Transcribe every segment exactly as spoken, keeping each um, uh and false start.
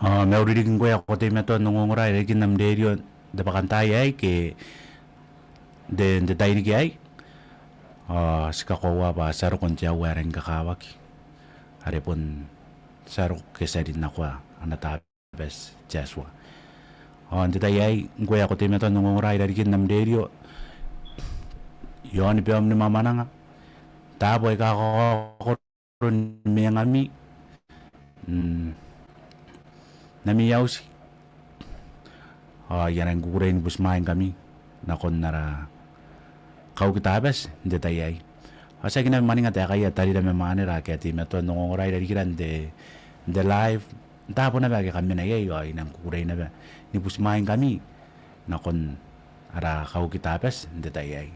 Ao mauri riki ngkoe ae ko teimatoa n ongongora irarikin am rerio n te bwakantaai aei ke n te, n te tairiki aei. Ao ti kakoaua bwa ti a roko n te aua ae rangi ni kakawaki, are bon ti a roko ke ti a rin nakoa ana Tabati te Atua. Ao n te tai aei ngkoe ae ko teimatoa n ongongora irarikin am rerio, iaoni baom ni mwamwananga, taabo aika kakaokoro ni mwengami, mm, n ami auti, ao I a rangi ni kukurei ni butimwaeingkami nakon ara kauki Tabati n te tai aei. Ao tiaki naba mwaninga taekaia tarira ma mwanera ake a teimatoa n ongongora irarikira n te, n te live, n taabo naba ake kam mena iai, ao I a rangi ni kukurei naba ni butimwaeingkami nakon ara kauki Tabati n te tai aei.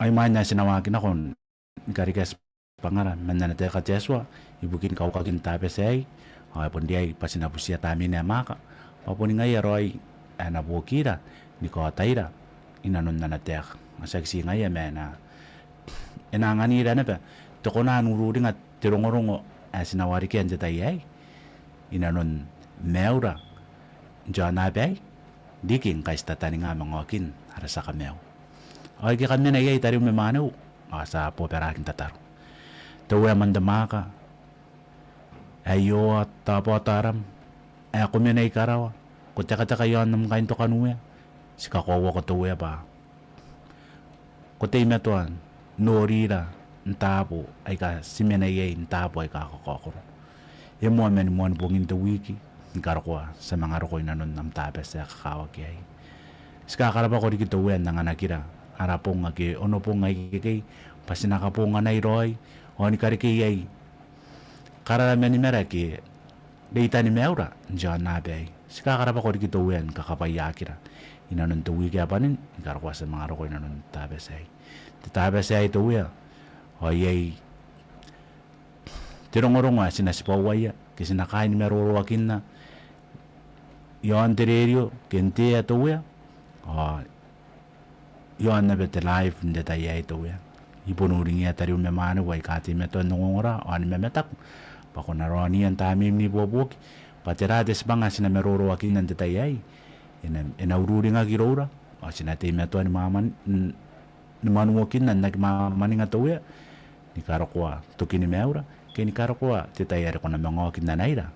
Ai imwain ae ti na waaki nako ni karekea tibwangara man ana taeka te Atua ibukin kaukakin Tabati aei, ao e bon riai bwa ti na butiia Tamnein ae mwaaka bwa boni ngaia raoi ae na buokira ni kaotaira i nanon ana taeka. Ao tiaki ti ngaia ma e na, e na anganira naba te kona n ururinga te rongorongo ae ti na warekea n te tai aei i nanon maiura n te aonnaba aei, riki ngkai ti tataninga manga okin ara tia kamaiu. Ao ike kam mena iai tariu ma mwaneu, ao ti a bobaraki n tataro. Te Uea ae mwaaka, ae Iehova Tabaotaram, ae ko mena i karawa, ko tekateka iaon am kaintokanuea, ti kakoauako te Uea bwa ko teimatoa n norira n taabo aika ti mena iai, n taabo aika kakaokoro. E moa mani moan bongin te wiki, ni karokoa ti a manga roko i nanon am Tabati ae kakawaki aei. Ti kakarabwako riki te Uea n anganakira ara bong ake onobong aikekei, bwa ti na kabonganai raoi, ao ni karekei iai karara ma ni mara ke reitan maiura n te aonnaba aei. Ti kakarabwako riki te Uea ni kakabwaiaakira i nanon te wiki ae bwanin, ni karokoa ti a manga roko i nanon te Tabati aei. Te Tabati aei te Uea, ao iai te rongorongo ae ti na tibwaua iai, ke ti na kaai ni maroroakinna iaon te rerio, ke n te air te Uea, ao iaon naba te live n te tai aei te Uea. I bon uringiia tariu ma mwaneu aika teimatoa n ongongora ao ni mamataku, bwa ko na raonia n Tamneim ni buobuoki bwa tera te tibwanga ae ti na maroroakinna n te tai aei, e na, e na ururingaki iroura, ao ti na teimatoa ni mwamwan-, n-, ni mwanuokinna n aki mwamwaninga te Uea, ni karokoa tokin maiura, ke ni karokoa te tai are ko na manga oki n anaira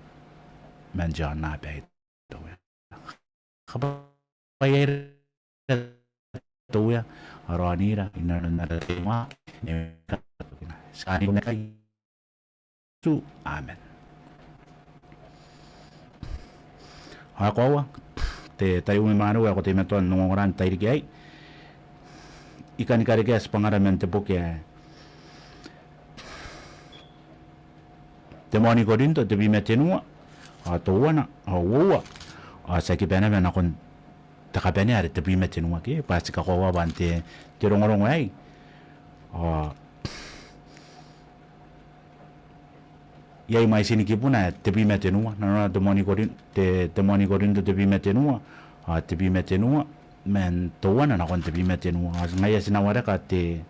man te aonnaba aei te Uea. Kabwaiaira te Uea, ao raonira i nanon ara tai ni mwakuri. Ti kaaniko n aran Iesu, amen. Ao e koaua, te tariu ma mwaneu ae ko teimatoa n ongongora n te tairiki aei, I kani karekea tibwangara man te boki ae te moan I-Korinto, tebwi ma tenua, ao teuana, ao uoua, ao ti a kiba naba nakon te kabanea are tebwi ma tenua ke, bwa ti kakoaua bwa n te, te rongorongo aei, ao iai mwaitin kibuna ae tebwi ma tenua, nanona te moan I-Korin-, te, te moan I-Korinto tebwi ma tenua, ao tebwi ma tenua, man teuana nakon tebwi ma tenua. Ao ngaia ti na wareka te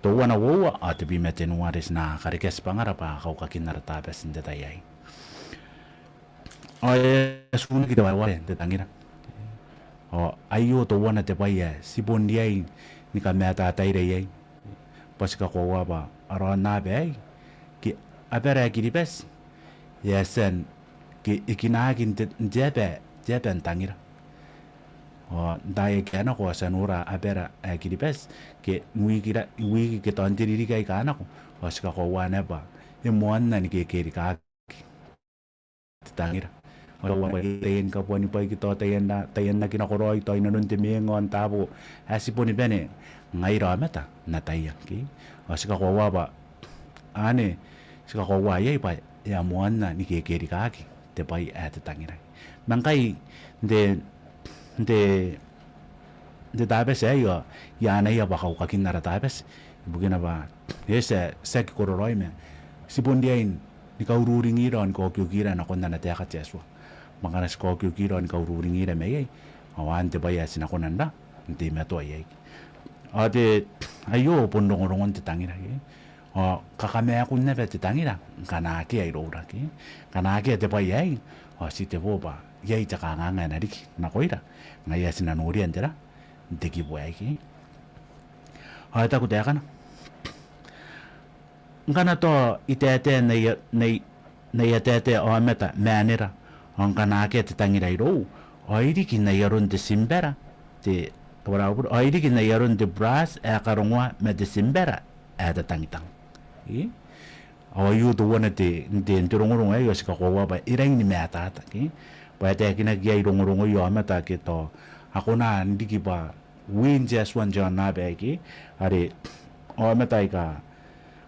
teuana, uoua, ao tebwi ma tenua are ti na karekea tibwangara bwa kaukakin ara Tabati n te tai aei. Ao e a tiunaki te wareware n te tangira. Ao aio teuana te bwai ae ti bon riai ni kamatataira iai. Bwa ti kakoaua bwa ara aonnaba aei, ke abara ae Kiribati, e a tia n, ke e kinaaki n te, n te aba, te aba n tangira. Ao n taai aika nako ao ti a nora abara ae Kiribati, ke n wiki ra-, wiki ke tao n te ririki aika nako, ao ti kakoaua naba bwa e moanna ni kekerikaaki te tangira. Ao tao taian kabuanibwai ke tao taian na-, taian aki nakoraoi tao i nanon te mwenga ao n taabo ae ti boni bane ngaira aomata n ataia ke. Ao ti kakoaua bwa anne, ti kakoaua iai bwa e a moanna ni kekerikaaki te bwai ae te tangira. Ma ngkai n te, n te n te Tabati aei ao I anaia bwa kaukakin ara Tabati, ibukina bwa e tia, ti aki kororaoi ma ti bon riai ni kaururingira ao ni kaokiokira nakon ana taeka te Atua. Ma ngkana ti kaokiokira ao ni kaururingira mai iai, ao anne te bwai ae ti na kona n ra, n teimatoa iai. Ao te, aio bon rongorongon te tangira ke. Ao kakamaaku naba te tangira ngkana akea iroura ke, ngkana akea te bwai aei, ao ti tebo bwa iai te kanganga ae na riki nakoira, ngaia ti na noria n tera, n te kibu aei ke. Ao e taku taekana, ngkana tao I taetae n aia, n ai, n aia taetae aomata ma anera, ao ngkana akea te tangira irou, ao I riki n ai aron te timbara, te, kabwarabure, ao I riki n ai aron te burati ae karongoa ma te timbara ae tatangitang. Ii? Ao aio teuana te, n te, n te rongorongo aei ao ti kakoaua bwa e rangi ni mataata ke, bwa e taekinaki iai rongorongoi aomata ake tao a kona n riki bwa win te Atua n te aonnaba aei ke, are aomata aika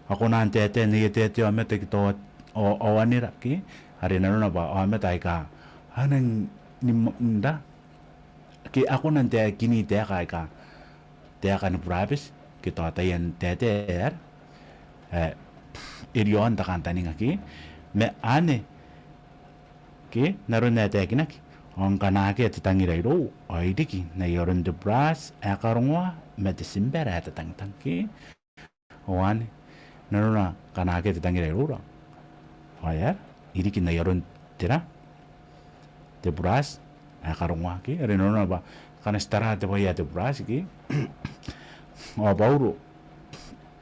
a kona n taetae n aia taetae aomata ke tao ao, ao anera ke, are nanona bwa aomata aika a nang ni m-, n ra, ke a kona n taekini taeka aika taeka ni burabeti ke tao taian taetae ae ara, ae e riaon te kantaninga ke, ma anne ke, n aron ae taekinaki, ao ngkana akea te tangira irou, ao I riki n ai aron te burati ae karongoa ma te timbara ae tatangitang ke. Ao anne, nanona ngkana akea te tangira iroura, ao e ara, I riki n ai aron tera, te burati ae karongoa ke, are nanona bwa ngkana ti tara te bwai ae te burati ke, ao Bauro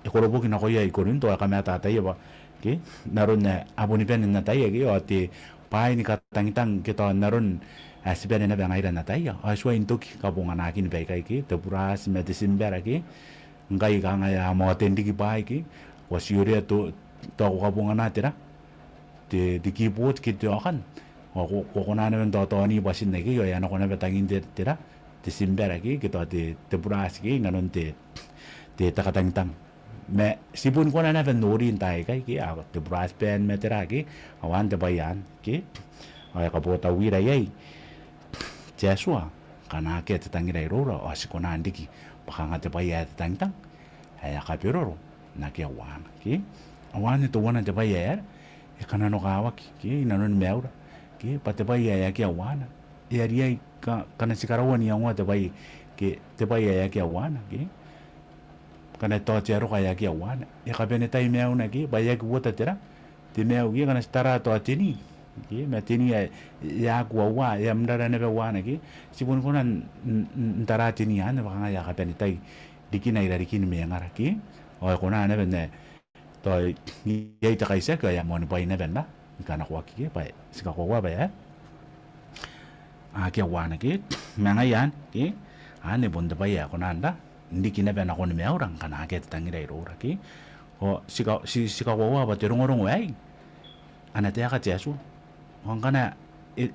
e koroboki nakoia I-Korinto, ao e kamatataia bwa ke, n aron ae a boni bane n ataia ke, ao te bwai ni katangitang ke tao n aron ae ti bane naba ngaira n ataia, ao e tuai n toki kabonganakin baikai ke, te burati ma te timbara ke, ngkai kanga e a moa ten riki bwaai ke, ko a tia n orea tao, tao ko kabongana tera, te, te keyboard ke te organ. Ao ko, ko kona naba n taotaoni bwatin aei ke, ao e a nako naba tangin te, tera, te timbara ke, ke tao te, te burati ke, inanon te, te katangitang. Ma ti bon kona naba n nori n taai aikai ke, a, te burati band ma tera ke, ao anne te bwai anne ke. Ao e kabotauira iai te Atua, ngkana akea te tangira iroura, ao ti kona n riki bwa kanga te bwai ae tatangitang ae a kaberoro n akea uaana ke. Ao anne teuana te bwai ae ara, e kananokawaki ke, inanoni maiura ke, bwa te bwai ae akea uaana e a riai ka, ngkana ti karaua n iangoa te bwai ke, te bwai ae akea uaana ke, ngkana tao te aroka ae akea uaana, e kabanetai maiuna ke, bwa e aki uota tera, te maiu ke, ngkana ti tara tao te ni ke, ma te ni ae e a aki uaua, e a mrara naba uaana ke, ti bon kona n, n, n, n tara te ni anne bwa kanga e a kabanetai rikina i rarikin mwengara ke. Ao e kona naba n ae tao iai te kaitiaki ao e a moanibwai naba n ra, ni kanakoaki ke, bwa ti kakoaua bwa e a, akea uaana ke. Ma ngaia anne ke, anne bon te bwai ae kona n ra, n riki naba nakoni maiura ngkana akea te tangira iroura ke. Ao ti ka, ti, ti kakoaua bwa te rongorongo aei, ana taeka te Atua. Ao ngkana e,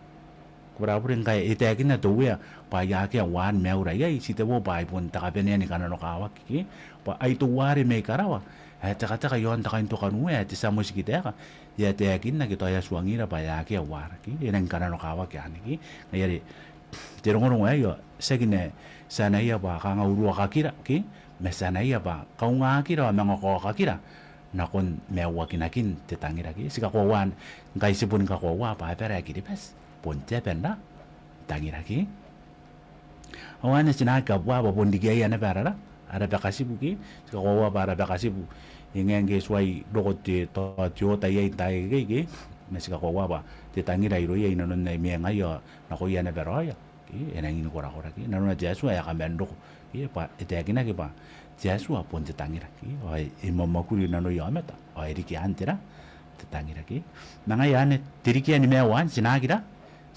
kabwarabure, ngkai e taekinna te Uea bwa e a akea uaan maiura iai, ti tebo bwa ai bon te kabanea ni kananokawaki ke, bwa ai teuare mai karawa ae tekateka i aon te kaintokanuea ae te tia motikitaeka, e a taekinna ke tao e a tuangira bwa e a akea uara ke, e nangi kananokawaki anne ke. Ngaia are te rongorongo aei ao tiaki n ae ti anaia bwa kanga uruakakira ke, ma ti anaia bwa kaungakira ao manga kaokakira nakon maiuakinakin te tangira ke. Ti kakoaua, ngkai ti boni kakoaua bwa abara ae Kiribati bon te aba n ra, tangira ke. Ao anne ti na aki kabua bwa bon riki iai naba ara ra, ara bakatibu ke. Ti kakoaua bwa ara bakatibu e ngae ngke e tuai roko te, tao te oota iai n taai aikai ke, ma ti kakoaua bwa te tangira irouia inanon aia mwengaia ao nakoia naba raoia ke, e nangi ni korakora ke. Nanona te Atua e a kaman roko ke, bwa e taekinaki bwa te Atua bon te tangira ke, ao e, e mwamwakuri nanoia aomata ao e riki anne tera, te tangira ke. Ma ngaia anne te rikea ni maiu anne ti na aki ra,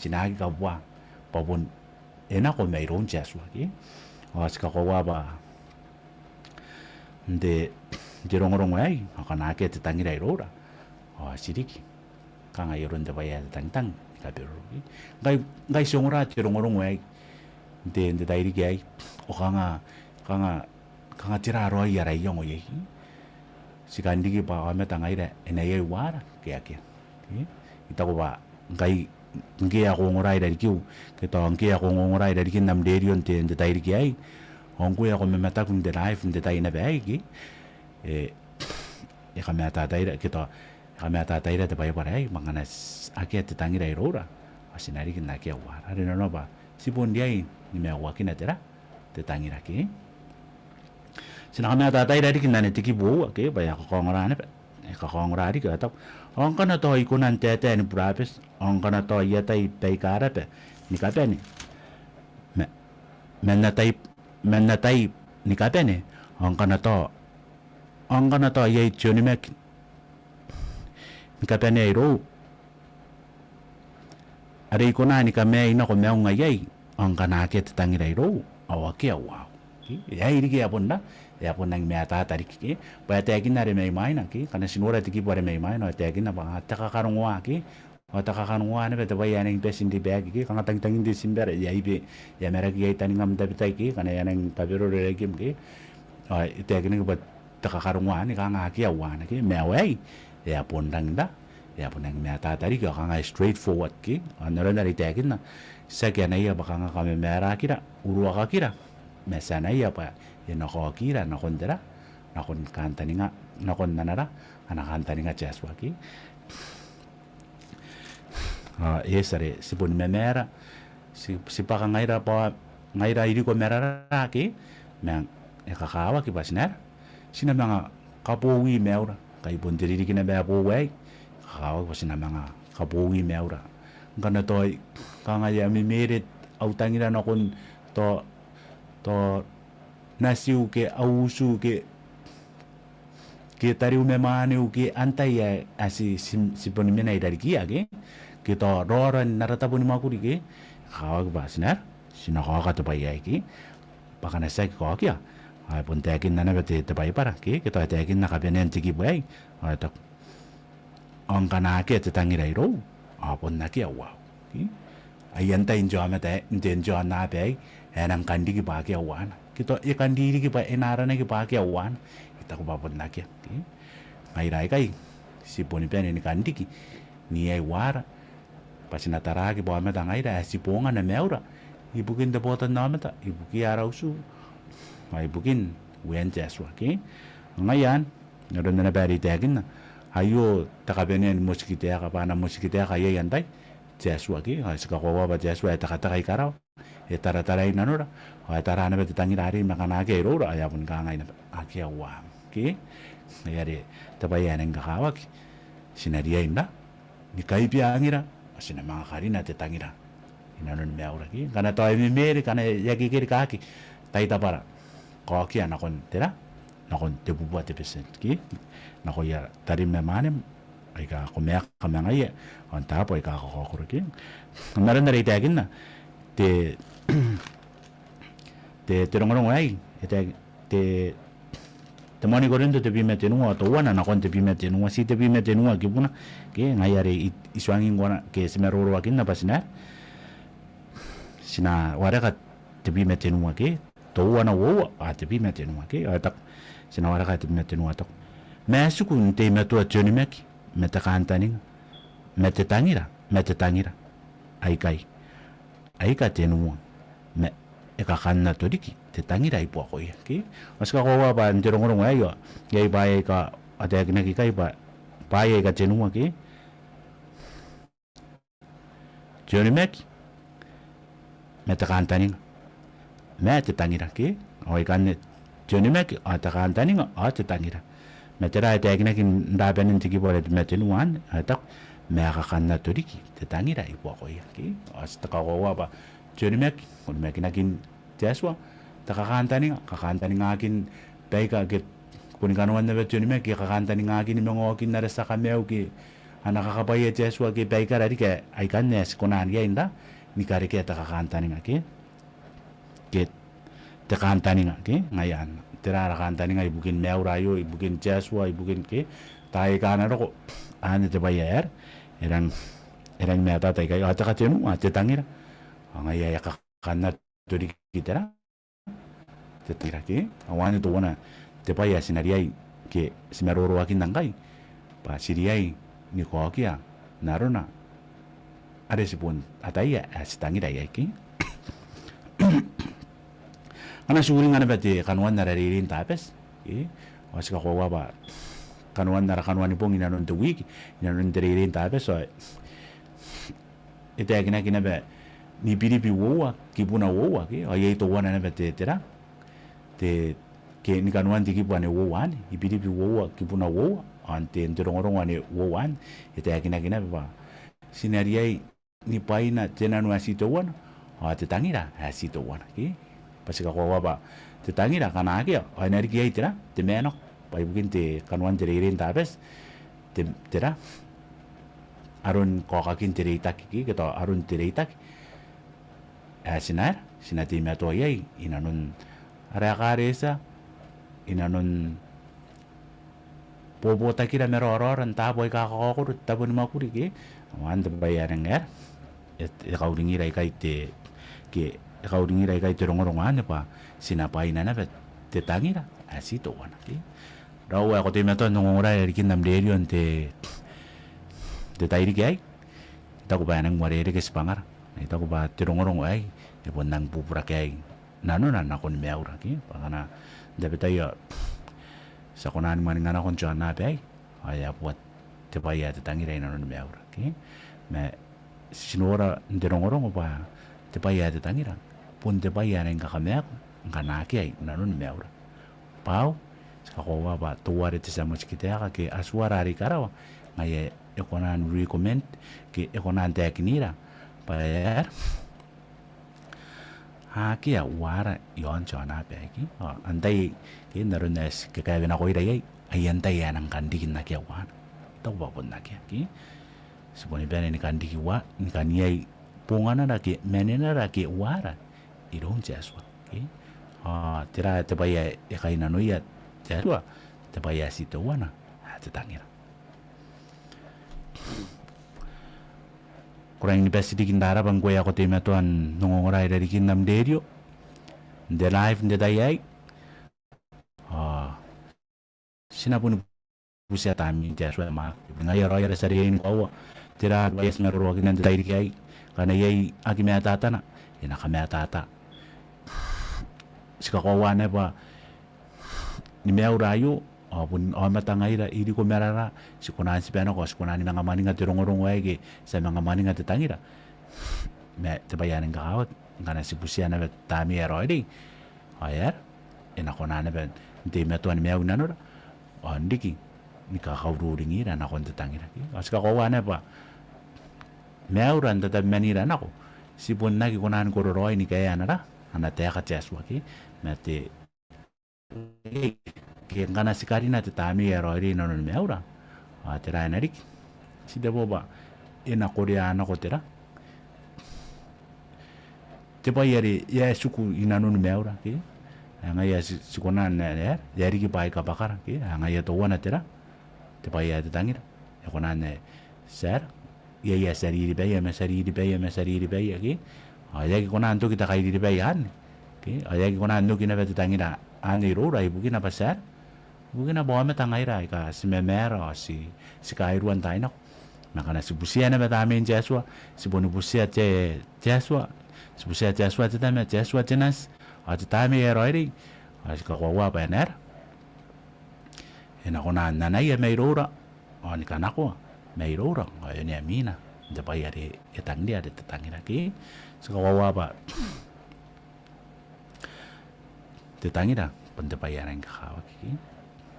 ti na aki kabua bwa bon e nako mairoun te Atua ke. Ao ti kakoaua bwa n te, n te rongorongo aei, ao ngkana akea te tangira iroura, ao ti riki kanga i aron te bwai ae tatangitang ni kaberoro ke. Ngkai, ngkai ti ongora te rongorongo aei n te, n te tairiki aei, ao kanga, kanga, kanga tera raoi ara iango iai. Ti kan riki bwa aomata ngaira e na iai uara ke akea. Ke? I taku bwa ngkai ngke ae ko ongora i rarikiu, ke tao ngke ae ko ongongora i rarikin am rerio n te, n te tairiki aei, ao ngkoe ae ko mamataku n te live n te tai naba aei ke, e, e kamatataira, ke tao e kamatataira te Baibara aei, bwa ngkana akea te tangira iroura, ao ti na riki n akea uara. Are nanona bwa ti bon riai ni maiuakina tera, te tangira ke. Ti na kamataataira riki n anne te kibu uoua, ke, bwa e a kakaongora naba. E kakaongora riki, ao e taku. Ao ngkana tao I kona n taetae ni burabeti, ao ngkana tao I atai baika raba ni kabane. Ma, man atai, man atai ni kabane, ao ngkana tao, ao ngkana tao iai te onimaki ni kabanea irou, are I kona ni kamai nako maiunga iai, ao ngkana akea te tangira irou, ao akea uaau. Ke, e ae riki e a bon ra, e a bon rangi ni mataata riki, ke. Bwa e taekinna are mai mwaina, ke, ngkana ti nora te kibu are mai mwaina, ao e taekinna bwa, a, te kakarongoa, ke. Ao te kakarongoa naba te bwai ae nangi bati n ribaaki, ke, kanga tangitangin te timbara, e a ibe, e a maraki iai taningam n tabetai, ke, ngkana e a nangi kaberoro raikim, ke. Ao e taekinaki bwa te kakarongoa ni kanga akea uaana, ke, ma aei, e a bon rangi n ra, e a bon rangi ni mataata riki, ao kanga e straightforward, ke. Ao n aron are I taekinna, tiaki anaia bwa kanga kamamarakira, uruakakira, ma ti anaia bwa e na kaokira nakon te ra, nakon kantaninga, nakon ana ra, ana kantaninga te Atua, ke. Ao, e, ti are, ti boni mamaara, ti, ti bwaka ngaira bwa, ngaira iriko ma rara, ke, ma e kakawaki bwa ti na ra, ti na manga kabowi maiura, ngkai bon te ririki naba ae boou aei, e kakawaki bwa ti na manga kabowi maiura. Ngkana tao, kanga e a memere au tangira nakon tao, tao natiu ke au utu ke, ke tariu ma mwaneu ke antai ae, ae ti, ti, ti boni mena i rarikiia, ke, ke tao raora n ara tabo ni mwakuri, ke, e kakawaki bwa ti na ra, ti na kaoka te bwai aei, ke. Bwa ngkana ti aki kaokia, ao e bon taekinna naba te, te Baibara, ke, ke tao e taekinna kabanean te kibu aei, ao e taku, ao ngkana akea te tangira irou, ao bon akea uaau. Ke? Ai antai n te aomata ae, n te, n te aonnaba aei, ae e nang kan riki bwa akea uaana. Ke tao, e kan ririki bwa, e na aranaki bwa akea uaana. I taku bwa bon akea. Ke? Ngaira aikai, ti boni bane ni kan riki n iai uaara, bwa ti na taraaki bwa aomata ngaira ae ti bongana maiura ibukin te botannaomata, ibukiia ara utu, ao ibukin uean te Atua, ke? Ngaia anne, n aron naba are I taekinna, aio te kabanea ni motikitaeka, bwa ana motikitaeka iai antai? Te Atua, ke? Ao ti kakoaua bwa te Atua ae tekateka i karawa, e taratarai nanora, ao e tara naba te tangira arei, ma ngkana akea iroura, ao e a boni kangai naba, akea uaam, ke? Ngaia are te bwai ae nangi kakawaki, ti na riai n ra, ni kaibiangira, ao ti na manga karina te tangira i nanoni maiura, ke? Ngkana tao e memere, ngkana e aki kerikaaki, tai tabara, kaokia nakon te ra, nakon tebubua te percent, ke? Nakoia tarim ma mwanem aika ko maeka ma ngaia, ao n taabo aika ko kaokoro, ke? N aron are I taekinna, te, te, te rongorongo aei, e tae, te, te moan I-Korinto tebwi ma tenua, teuana nakon tebwi ma tenua, ti tebwi ma tenua kibuna, ke, ngaia are I, I tuangi ngkoa, ke ti maroroakinna bwa ti na, ti na wareka tebwi ma tenua, ke, teuana uoua, ao tebwi ma tenua, ke, ao e taku, ti na wareka tebwi ma tenua, taku. Ma e tiku n teimatoa te onimaki, ma te kantaninga, ma te tangira, ma te tangira aikai aika tenua, ma e kakannato riki te tangira i buakoia, ke? Ao ti kakoaua bwa n te rongorongo aei, ao iai bwaai aika a taekinaki ikai bwa, bwaai aika tenua, ke? Te onimaki, ma te kantaninga, ma te tangira, ke? Ao ikanne, te onimaki, ao te kantaninga, ao te tangira. Ma tera ae taekinaki n rabanen te kibu are tebwi ma tenua anne, ao e taku, ma e kakannato riki te tangira i buakoia, ke? Ao ti kakoaua bwa te onimaki, onimakinakin te Atua, te kakantaninga, kakantaningakin baika, ke boni kanoan naba te onimaki, ke kakantaningakin manga okin ara tia kamaiu, ke ana kakabwaia te Atua, ke baikara riki ae, aikanne ae ti kona n riai n ra, ni karekea te kakantaninga, ke? Ke te kantaninga, ke? Ngaia anne. Tera ara kantaninga ibukin maiura aio, ibukin te Atua, ibukin, ke? Taai aika a na roko, anne te bwai ae e rang, e rang mataata ikai. Ao te katenua, te tangira. Ao ngaia ae e kakannato riki te ra, te tangira, ke? Ao anne teuana te bwai ae ti na riai, ke ti maroroakinna ngkai, bwa ti riai ni kaokia n arona are ti bon ataia ae ti tangira iai, ke? Ngkana ti uringa naba te kanoan ara reirei n Tabati, ke? Ao ti kakoaua bwa kanoan ara kanoanibong i nanon te wiki, i nanon te reirei n Tabati, ao e taekinaki naba ni Biribi uoua, kibuna uoua, ke? Ao iai teuana naba te, te ra, te, ke ni kanoan te kibu ane uoua anne, I-Biribi uoua, kibuna uoua, ao n te, n te rongorongo ane uoua anne, e taekinaki naba bwa ti na riai ni bwaina te nano ae ti teuana, ao te tangira ae ti teuana, ke? Bwa ti kakoaua bwa te tangira ngkana akea, ao e na riki iai tera, te maenako, bwa ibukin te kanoan te reirei n Tabati, te, tera, aron kaokakin te reitaki, ke, ke tao aron te reitaki ae ti na aera, ti na teimatoa iai, i nanon ara ekaretia, i nanon bobotakira ma raoraora n taabo aika kakaokoro, te tabo ni mwakuri, ke? Ao anne te bwai ae rang aera, e, e kauringira ikai te, ke, e kauringira ikai te rongorongo anne bwa ti na bwaina naba te tangira ae ti teuana, ke? Raou ae ko teimatoa n ongongora irarikin am rerio n te, te tairiki aei, I taku bwa e nang uarereke tibwangara. I taku bwa te rongorongo aei e bon nang bubura iai nanona nakon maiura, ke? Bwa ngkana n tabetai ao ti a kona ni mwaninga nako n te aonnaba aei, ao e a bua te bwai ae te tangira i nanoni maiura, ke? Ma ti nora n te rongorongo bwa te bwai ae te tangira bon te bwai ae nang kakamaaku ngkana akea i nanoni maiura. Bwa ti kakoaua bwa teuare te tia motikitaeka ke Atuara are i karawa, ngaia e kona n recommend ke e kona n taekinira bwa e aera, akea uara i aon te aonnaba aei, ke? Ao antai, ke, n aron ae ti kakaewe nakoira iai, ai antai ae nang kan riki n akea uana? I taku bwa bon akea, ke? Ti boni bane ni kan riki ua, ni kan iai bonganara ke manenara ke uara iroun te Atua, ke? Ao tera te bwai ae e kainnanoia te Atua? Te bwai ae ti teuana, ae te tangira. Ko rangi ni bati riki n rarabwa ngkoe ae ko teimatoa n ongongora irarikin am rerio n te live n te tai aei. Ao ti na boni butia Tamnein te Atua ae mwaaka. Ngaia raoi ara tia reirei ni koaua, tera te bwai ae ti na roroakinna n te tairiki aei? Ngkana iai aki mataatana, e na kamataata. Ti kakoaua naba bwa ni maiura aio ao bon aomata ngaira, iriko ma rara, ti kona n tibwa nako, ti kona ni manga mwaninga te rongorongo aei ke ti a manga mwaninga te tangira. Ma te bwai ae rang kakawaki, ngkana ti butia naba Tamnei ae Raoiroi, ao e aera, e na kona naba n teimatoa ni maiu i nanora ao n riki ni kakauringira nakon te tangira, ke? Ao ti kakoaua naba bwa maiura n tatabemanira nako, ti bon aki kona ni kororaoi ni kaea ana ra, ana taeka te Atua, ke? Ma te, ke ngkana ti karina te Tamnei ae Raoiroi i nanoni maiura, ao tera ae na riki? Ti tebo bwa e na korea nako te ra, te bwai are e a tiku i nanoni maiura, ke? Ae ngaia ti, ti kona n, e, e a riki bwaai kabwakara, ke? Ae ngaia teuana te ra, te bwai ae te tangira. E kona n, e, ti aera, iai ae ti a riribaia ma ti a riribaia ma ti a riribaia, ke? Ao e aki kona n toki te kairiribai anne, ke? Ao e aki kona n toki naba te tangira anne iroura ibukina bwa ti aera, ibukina bwa aomata ngaira aika ti mamaara ao ti, ti kairua n taai nako. Ma ngkana ti butia naba Tamnein te Atua, ti boni butia te, te Atua, ti butia te Atua te Tama, te Atua te Nati, ao te Tamnei ae Raoiroi, ao ti kakoaua bwa e na aera, e na kona n anaia mairoura, ao ni kanakoa mairoura, ao e onea mwina n te bwai are e tangiria are te tangira, ke? Ti kakoaua bwa te tangira bon te bwai ae rang kakawaki, ke?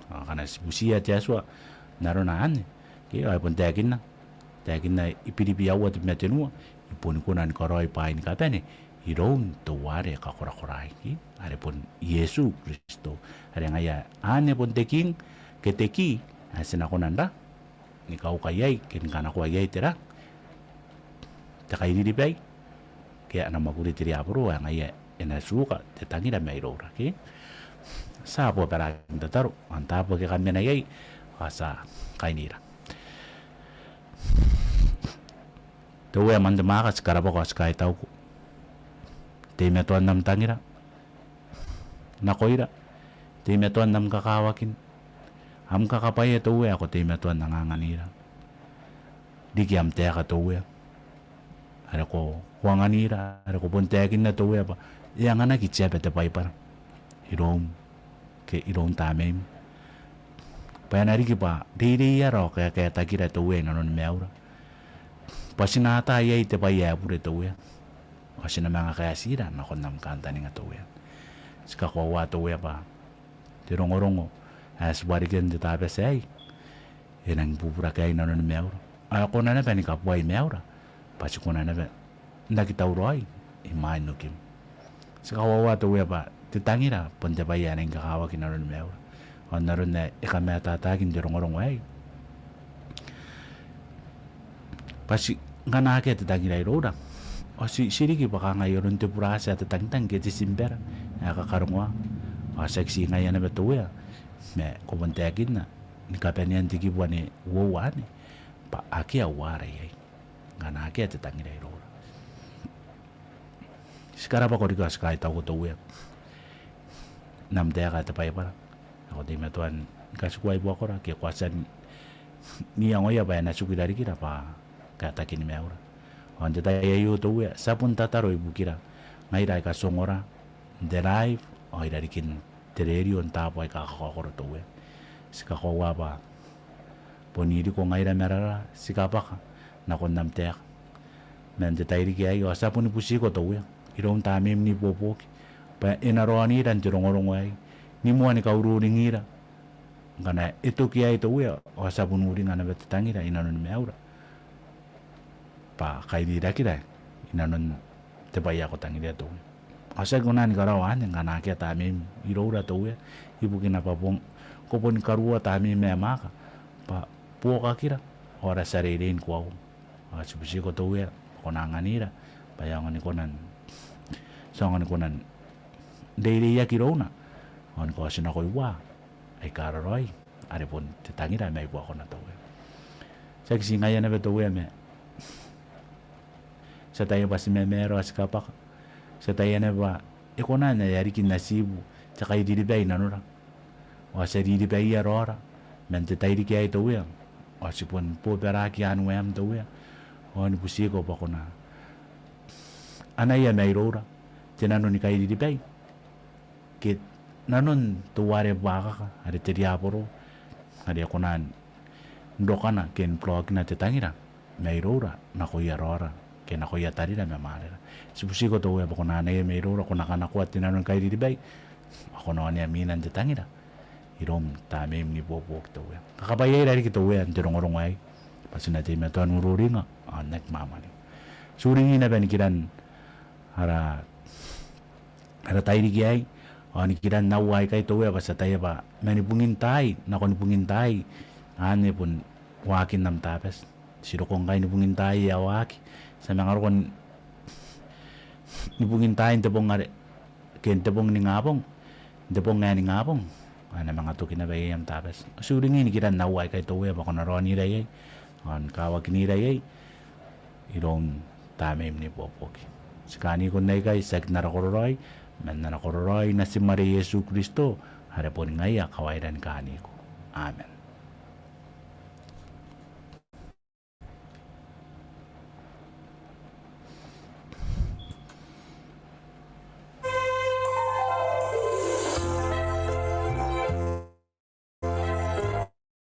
Ao ngkana ti butia te Atua n arona anne, ke, ao e bon taekinna, taekinna I-Biribi aua tebwi ma tenua, I boni kona ni karaoi bwaai ni kabane iroun teuare kakorakoraai, ke? Are bon Iesu Kristo. Are ngaia anne bon te king, ke te key, ae ti na kona n ra, ni kauka iai, ke ni kanakoa iai te ra, te kairiribai, ke ana mwakuri te riaboro, ae ngaia e na tuka te tangira mairoura, ke? Ti a bobaraaki n tataro, ao n taabo ake kam mena iai, ao ti a kainira. Te Uea man te mwaaka, ti karabwako ao ti kaitauko teimatoan am tangira nakoira, teimatoan am kakawakin, am kakabwaia te Uea ae ko teimatoa n anganganira. Riki am taeka te Uea are ko, ko anganira, are ko bon taekinna te Uea bwa e anganaki te aba te Baibara iroum ke iroun Tamneim, bwa e na riki bwa reireiara ao kaekaetakira te Uea i nanoni maiura, bwa ti na ata iai te bwai ae bure te Uea, ao ti na manga kaetira nakon am kantaninga te Uea. Ti kakoaua te Uea bwa te rongorongo ae ti warekia n te Tabati aei, e nangi bubura iai inanoni maiura. Ao e kona naba ni kabuai maiura bwa ti kona naba n aki tauraoi imwain okim. Ti kakoaua te Uea bwa te tangira bon te bwai ae nangi kakawaki inanoni maiura. Ao n aron ae e kamataataaki n te rongorongo aei, bwa ti, ngkana akea te tangira iroura, ao ti, ti riki bwa kanga ai aron te burati ae te tangitang ke te timbera ae kakarongoa. Ao tiaki ti ngaia naba te Uea ma ko bon taekinna ni kabanean te kibu ane uoua ane bwa akea uara iai ngkana akea te tangira iroura. Ti karabwako riki ao ti kaitauko te Uea n am taeka ae te Baibara ae ko teimatoa ni katikua i buakora ke ko a tia n iangoia bwa e na tiku i rarikira bwa kaetakini maiura. Ao n te tai aio te Uea, ti a bon tataro ibukira ngaira aika ti ongora n te live ao i rarikin te rerio n taabo aika kakaokoro te Uea. Ti kakoaua bwa bon iriko ngaira ma rara, ti kabwaka nakon am taeka man te tairiki aei. Ao ti a boni butiko te Uea iroun Tamneim n ibuobuoki bwa e na raonira n te rongorongo aei ni moa ni kaururingira. Ngkana e toki iai te Uea, ao ti a bon uringa naba te tangira inanoni maiura bwa kairirakira inanon te bwai ae ko tangiria te Uea. Ao ti aki kona ni karaoa anne ngkana akea Tamneim iroura te Uea, ibukina bwa bon, ko boni karuoa Tamneim ae mwaaka bwa buokakira ao ara tia reirei ni koaua. Ao ti butiko te Uea bwa ko na anganira bwa e aonga ni kona n, ti aonga ni kona n reireiaki irouna ao ni kaotinako iua aika raraoi are bon te tangira mai buakona te Uea. Tiaki ti ngaia naba te Uea ma ti ataia bwa ti mamaara ao ti kabwaka. Ti ataia naba bwa e kona n ae e a riki n atibu te kairiribai i nanora. Ao ti a riribaia raora man te tairiki aei te Uea. Ao ti bon bobaraki i aan waem te Uea ao ni butiko bwa ko na anaia mairoura te nano ni kairiribai ke nanon teuare buakaka are te riaboro are e kona n rokana ke n burokina te tangira mairoura nakoia raora ke nakoia tarira ma mwanera. Ti butiko te Uea bwa ko na anaia mairoura, ko na kanakoa te nano ni kairiribai ao ko na onea mwiina n te tangira iroum Tamneim n ibuobuoki te Uea. Kakabwaiaira riki te Uea n te rongorongo aei bwa ti na teimatoa n ururinga ao n aki mwamwaninga. Ti uringi naba nikiran ara ara tairiki aei ao nikiran aua aikai te Uea bwa ti ataia bwa mani bungin taai nakon bungin taai anne bon waakin am Tabati. Ti roko ngkai ni bungin taai ae waaki, ti a manga roko ni bungin taai n te bong are ke n te bong ningabong, n te bong ae ningabong ao e na manga toki naba iai am Tabati. Ti uringi nikiran aua aikai te Uea bwa ko na raonira iai ao ni kawakinira iai iroun Tamneim n ibuobuoki. Ti kaaniko n aikai tiaki n ara kororaoi ma n ana kororaoi natim are Iesu Kristo are boni ngaia kawaira ni kaaniko. Amen.